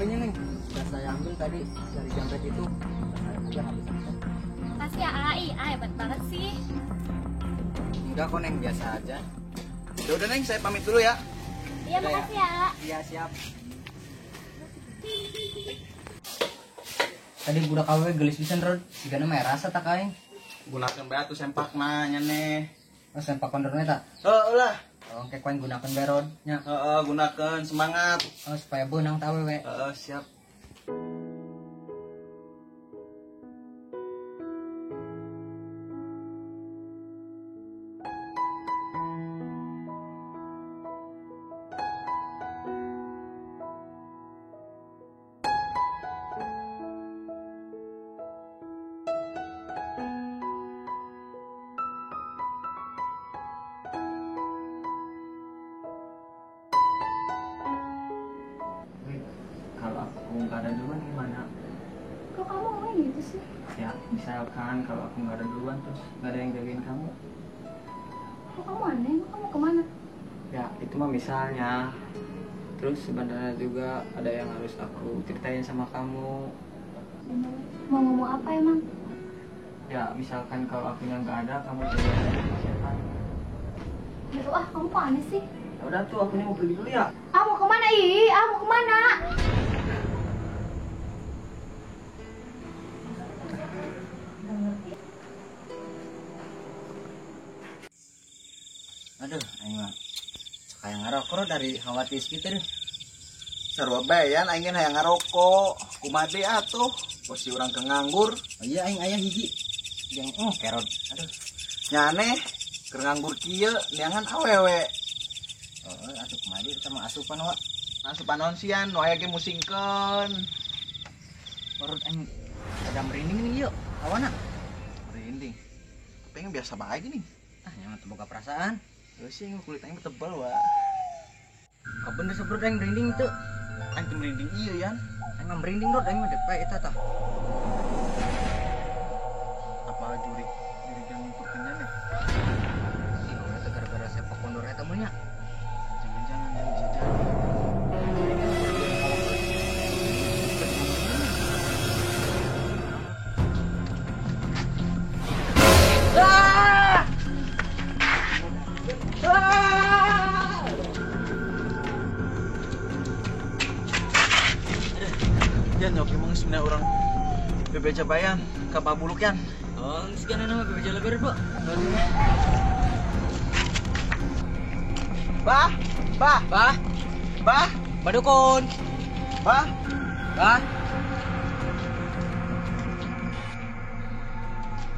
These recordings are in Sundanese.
HP-nya, Neng. Sudah saya ambil tadi dari jambret itu. Saya aja HP. Makasih ya, Ai. Ah, hebat banget sih. Enggak kok, Neng, biasa aja. Ya udah, Neng, saya pamit dulu ya. Iya, makasih ya. Iya, siap. Tadi budak awewe gelis pisan, Rod. Sigana mah rasa tak aing. Gunakeun bae atuh sempakna nya neh. Oh, sempak kondorna eta. Heeh lah. Oh, engke ku aing gunakeun bae, Rod. Nya. Heeh, gunakeun semangat. Oh, supaya beunang ta awewe. Heeh, siap. Kalau aku nggak ada duluan gimana? Kok kamu ngomongnya gitu sih? Ya, misalkan kalau aku nggak ada duluan terus nggak ada yang jagain kamu. Kok kamu aneh? Kamu kemana? Ya, itu mah misalnya. Terus sebenarnya juga ada yang harus aku ceritain sama kamu. Mau ngomong apa emang? Ya, misalkan kalau aku yang nggak ada, kamu jagain siapa? Ya, ah, kamu kok aneh sih? Ya udah tuh, aku mau pergi dulu ya. Ah, mau kemana, ih? Ah, mau kemana? Aduh, aing mah kayak ngarokok dari khawatir gitu deh. Sarua bae yan aing hayang ngarokok. Kumaha deui atuh? Posisi urang ke nganggur. Oh iya aing aya hiji. Jeung kerod. Aduh. Nya aneh keur nganggur kieu neangan awewe. Oh, asup kumaha deui sama asupan wa. Asupan naon sian nu aya ge musingkeun. Perut aing ada merinding nih yuk. Awana. Merinding. Tapi yang biasa bae gini. Ah, nyaman teu boga perasaan. Terus sih kulit aing tebal wa. Kabener sebrut aing merinding teu. Aing teu merinding ieu yan. Aing mah merinding rod aing mah dek pae eta tah. Apa jurik jurigan perkenyan ya? Ih, eta gara-gara sepak kondor eta mah nya. Jangan-jangan yang bisa jadi. Ah! Yan, oke emang sebenarnya orang bebeja bayan, kapal buluk yan. Oh, sekian nama bebeja lebar, Pak. Bah, bah, bah, bah, badukun, bah, bah.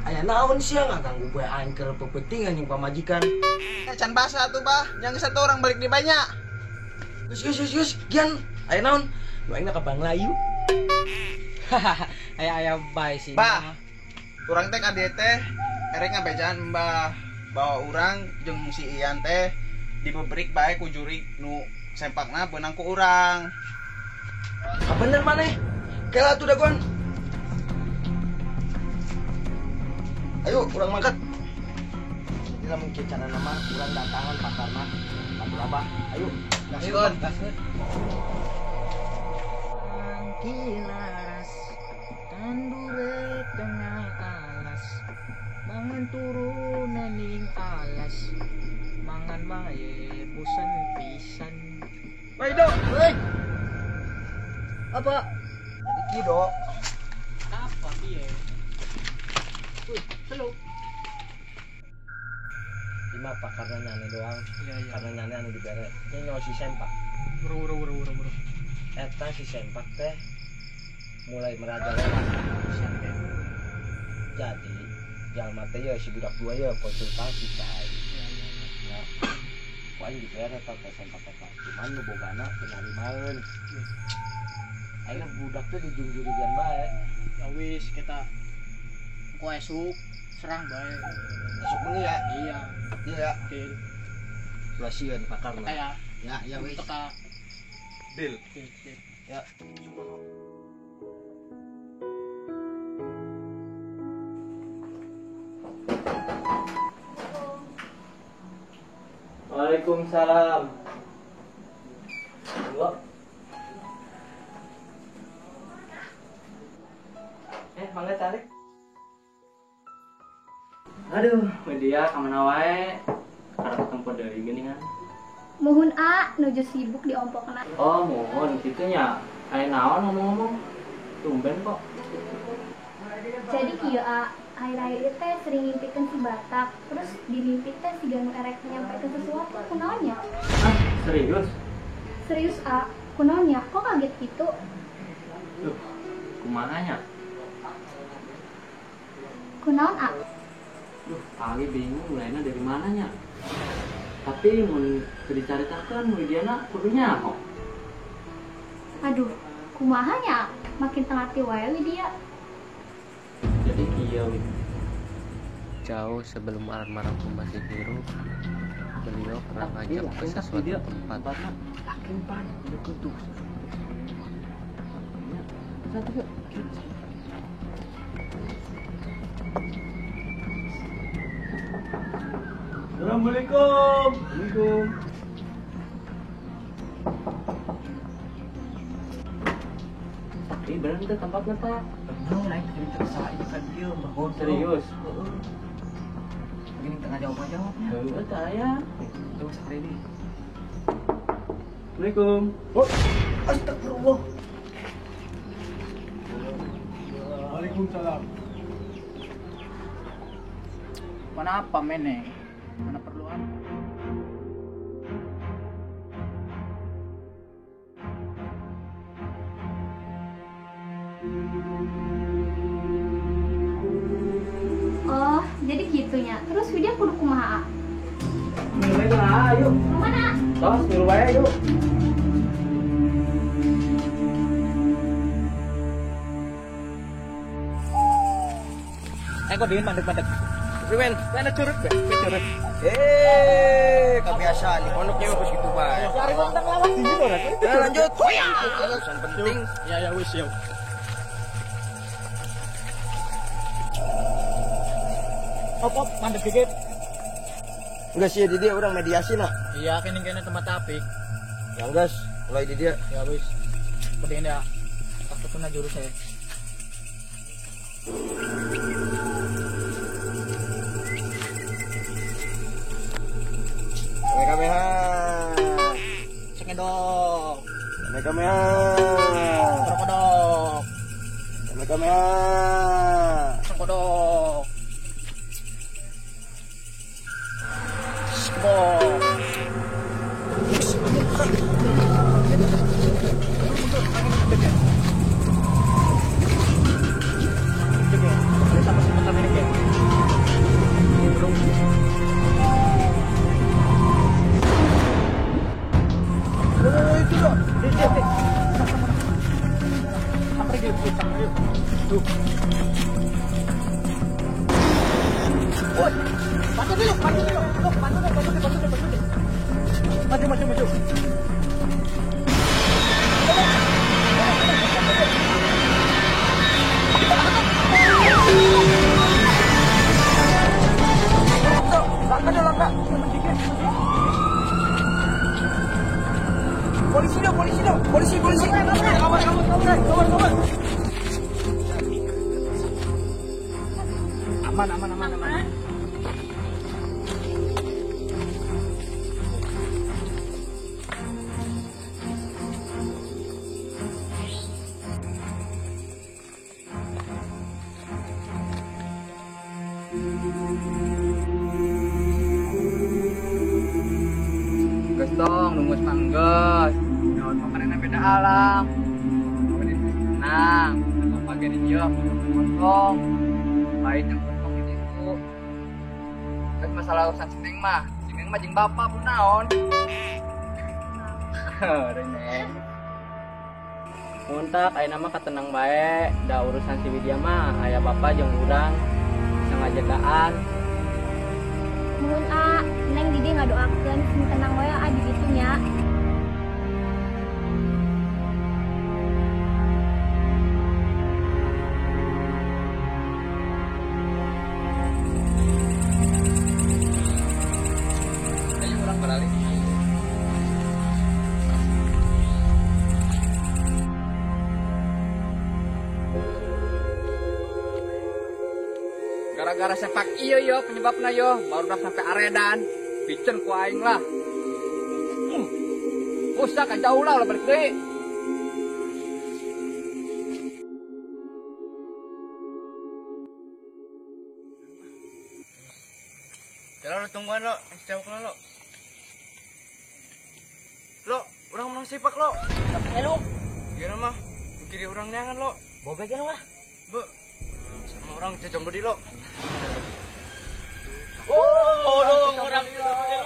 Aya naon sia ngaganggu bae aing keur pepetingan jeung pamajikan. Can basah tuh, bah. Yang satu orang balik di banyak. Geus geus geus geus, gian. Aya naon? Nu aing ka Banglayu. Hahaha, aya aya bae sih. Bah. Urang teh ka dieu teh erek ngabejaan Mbah bahwa urang jeung si Ian teh dibebrik bae ku jurig nu sempakna beunang ku urang. Ah bener maneh. Kela atuh dagoan. Ayo urang mangkat. Jadi lamun kieu carana mah urang datangan pakarna batur abah. Ayo, gaskeun, gaskeun. Kilaras tandure tengah alas mangan turun ning alas mangan bae bosan pisan. Woi, Dok. Woi. Apa? Jadi kieu, Dok. Apa piye? Wih, halo. Ima apa karena nyane doang. Iya, iya. Karena nyane anu dibere. Ini nyawa si sempak. Buru buru buru buru. Eta si sempak teh mulai merajalela. Jadi jalma teh ya si budak dua ya konsultasi ka aing. Iya iya iya. Ya. Ku aing dibere eta teh sempak eta. Cuman nu bogana teu narimaeun. Aing budak teh dijungjurigan bae. Ya wis kita ku esuk serang bae. Esuk bengi ya? Iya. Iya. Deal. Ulah sieun pakarna. Teka ya. Ya, ya wis. Teka. Deal. Deal, deal. Ya. Waalaikumsalam. Dua. Mangga calik. Aduh, media kamana wae? Karena tempo deui geuningan. Muhun A, nuju sibuk di ompokna. Oh, muhun kitu nya. Aya naon ngomong-ngomong? Tumben kok. Jadi kieu A, akhir-akhir ieu teh sering ngimpikeun si Batak. Terus di mimpi teh si nu erek nyampaikan sesuatu kunaon nya? Hah, serius? Serius A, kunaon nya? Kok kaget gitu? Duh, kumaha nya? Kunaon A? Duh, pagi bingung mulainya dari mananya. Tapi mun teu dicaritakeun Widiana kudu nyaho. Aduh, kumaha nya? Makin teu ngarti wae Widya. Jadi kieu Wid. Jauh sebelum almarhum masih hidup, beliau pernah ngajak ke sesuatu tempat. Yakin pan, deket tuh. Satu yuk. Assalamualaikum. Assalamualaikum. Ini bener tuh tempatnya Pak. Bener, lain cerita saha ini kan ieu mah. Serius? Heeh. Gini tengah jawab-jawabnya. Heeh, tah aya. Tuh sakali deui. Assalamualaikum. Oh, astagfirullah. Waalaikumsalam. Mana apa meneh? Mana perlu apa? Oh, jadi gitunya. Terus Widya kudu kumaha? Mulai kumaha, yuk. Kemana? Tos, milu wae yuk. Kok dingin mandek-mandek. Priwen, mana curut be? Curut. Kebiasaan di pondoknya mah gitu bae. Cari wong teng lawas dingin ora? Nah, lanjut. Urusan penting. Ya ya wis yo. Op op mandek dikit. Enggak sih di dia orang mediasi nah. Iya, kene tempat apik. Ya guys, mulai di dia. Ya wis. Penting ya. Takutna jurus saya. Kamehameha. Cengedok. Kamehameha. Krokodok. Kamehameha. Cengkodok. Skbok. Maju, maju, maju. Polisi dong, polisi dong, polisi, polisi. Kamar, kamar, kamar, kamar, kamar. Aman, aman, aman, aman. Geus dong, nunggu mangges. Naon makananna beda alam. Tenang, bapak ge di dieu kosong. Lain yang kosong di ditu. Geus masalah urusan si Neng mah. Si Neng mah jeung bapak pun naon. Rene. Mun tak ayeuna mah katenang bae, da urusan si Widya mah aya bapak jeung urang bisa ngajagaan. Muhun A, Neng di dieu ngadoakeun sing tenang wae A di ditu nya. Ayo urang beralih. Gara-gara sempak iyo yo penyebabna yo, baru dah sampai aredan. Piceun ku aing lah. Usah ka jauh lah, ulah balik deui. Jalan lo tungguan lo, jauh lo. Lo, orang menang sepak lo. Elu. Gimana mah? Kiri orang neangan lo. Bobek ya lo ah. Be, sama orang jajam bodi lo. Oh, lo orang lo.